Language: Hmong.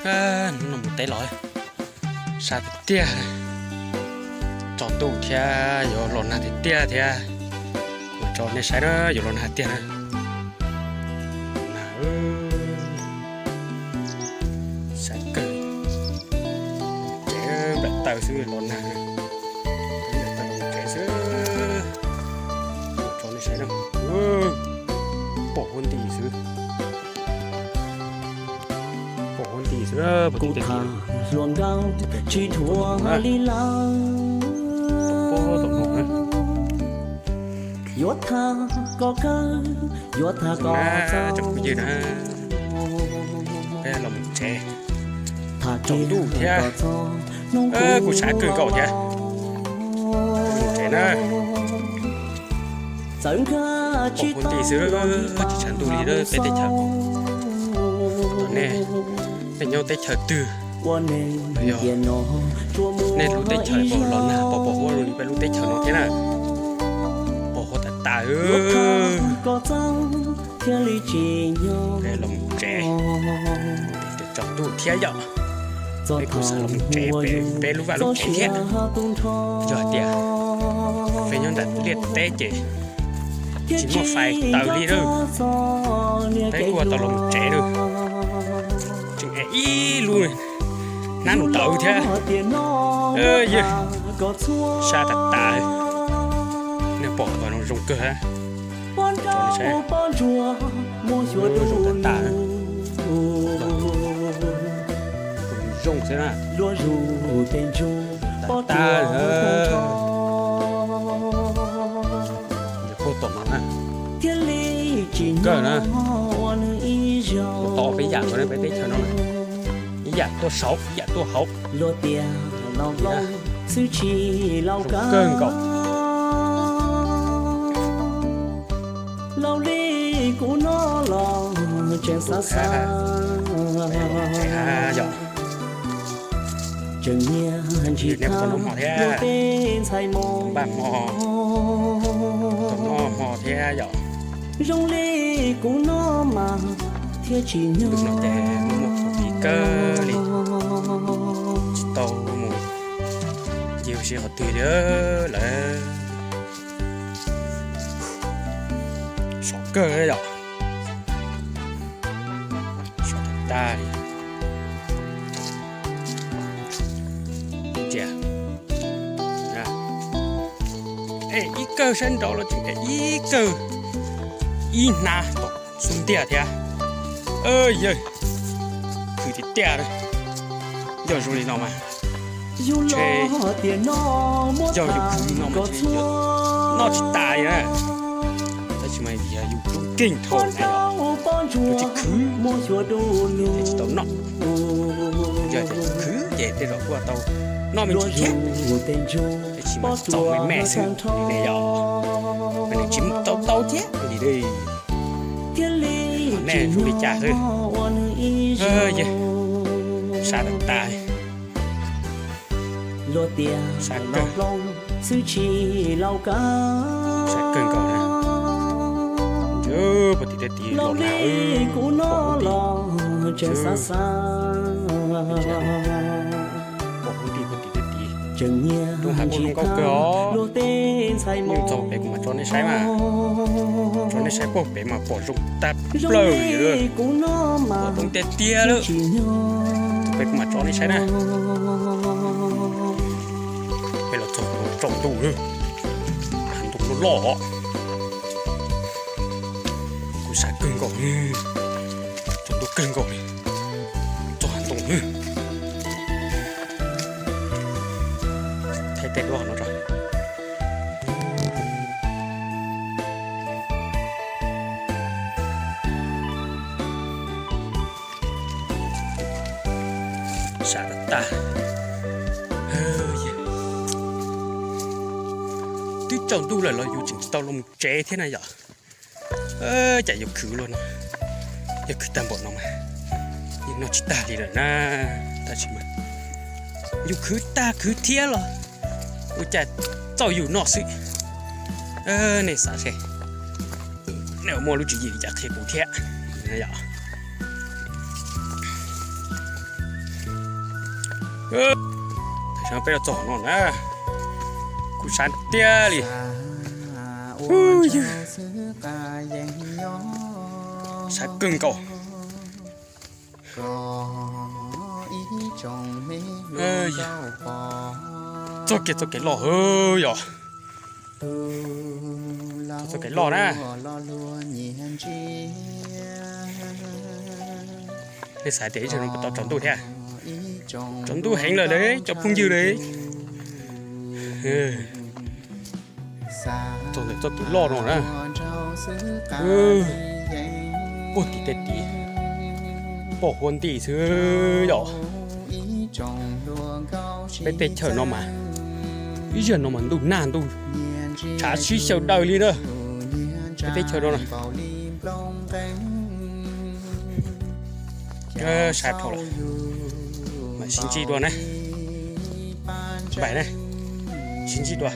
Hnub no mus teb los, sab tiag tiag, tsaus ntuj thiab yuav los nag tiag tiag thiab. Kuv tso nej saib na, yuav los nag tiag na. Los nag, sab kawg, tsev nplaim taws xwb los nag, nplaim taws los tsev xwb. Kuv tso nej saib na, pom huab nti xwb. Pom huab nti xwb, pom huab nti xwb. Yuav tham koj kawg, yuav tham koj txog, tsoom phooj ywg na, peb los mus tsev, tsaus ntuj thiab, kuv sab kawg nkaus thiab. Mus tsev na. Pom huab nti xwb, tsis tshav ntuj li peb teb chaws. Tom nej, nej nyob teb chaws twg, yog nej lub teb chaws pom los nag pom pom huab zoo li peb lub teb chaws no thiab na. Pom huab tas tas. Peb los mus tsev, tsaus ntuj thiab yom. Peb kuj xav los mus tsev pem peb lub vaj lub tsev thiab. Yog hais tias peb nyob nram liaj teb ces tsis muaj fais taws li lawm, peb kuj tau los mus tsev lawm. Tseem ev ib lub hnab ntaws thiab. Yog, sab tas tas. Nej pom no zoo kawg. Zoo tas tas, zoo xwb na. Tas tas, kuj tom no na, kawg na. Tau peb yam no, peb teb chaws no, ib yam tuaj saud ib yam tuaj hauv. Zoo kawg nkaus. Tsaus ntuj thiab, yog, nej puas noj hmo thiab? Npaj hmo, tau noj hmo thiab yom. Hnub no ces muaj muaj khaub hlib kawg li, tsis tau mus ncig ua si qhov twg li lawm. Sov kawg yom. Sov tag tag li. Cia, ib kawg sab nraud los tseem ib kawg, ib hnab tom xub ntiag thiab. Yawg, khwv tiag tiag. Yog zoo li no mas, ntshe yog yus khwv li no mas ntshe yuav noj tsis tas li na. Tab sis mas vim yog yus hlub keeg dhau na, yus tsis khwv thiaj tsis tau noj. Yog tias yus khwv ces tej zaum kuj tau noj me ntsis thiab. Tab sis mas txaus me me xwb li ne yom, mas nws tsis mus tau tau thiab li ne. Nej zoo li cas xwb? Yog, sab tas tas. Sab kawg, sab kawg nkaus na. Puag tim tej tid los nag, pom huab nti, pom huab nti puag tim tej tid. Rooj hav kuj zoo nkauj kawg os. Yeej txog pem kuv mam tso nej saib mas, tso nej saib puag pem mas pom zoo tag plaws li lawm. Pom zoo tiag tiag lawm. Pem kuv mam tso nej saib na. Peb los txog tsaus ntuj lawm, hav ntoo loj loj os. Kuv sab kawg nkaus, tsaus ntuj kawg nkaus li, txog hav ntoo lawm. Thaij tej duab no tso. Sab tas tas. Twb tsaus ntuj lawm los yus tseem tsis tau los mus tsev thiab na yom. Cas yuav khwv luaj no, yog khwv tag npaum no mas yeej noj tsis tag li lawm na. Tab sis mas yus khwv tag khwv thiab los ua cas txaus yus noj xwb. Nej xav seb, nej muaj lub tswv yim li cas qhia kuv thiab. Yog, Tam sim no peb los txog no na, kuj sab tiag li. Ywg, sab kawg nkaus. Txoj kev, txoj kev loj hwv yom. Txoj kev loj na. Nej xav tias ib zaug no puas tau tsaus ntuj thiab? Tsaus ntuj heev lawm cov phooj ywg li. Txog ntawm txoj kev loj no na. Puag tim tej tid, pom huab nti xwb yom. Peb teb chaws no mas, ib zaug no mas ntuj nag ntuj tshav sib xyaw daws li na. Peb teb chaws no na. Sab dhau lawm, mam sib ntsib dua na. Npaj na, sib ntsib dua.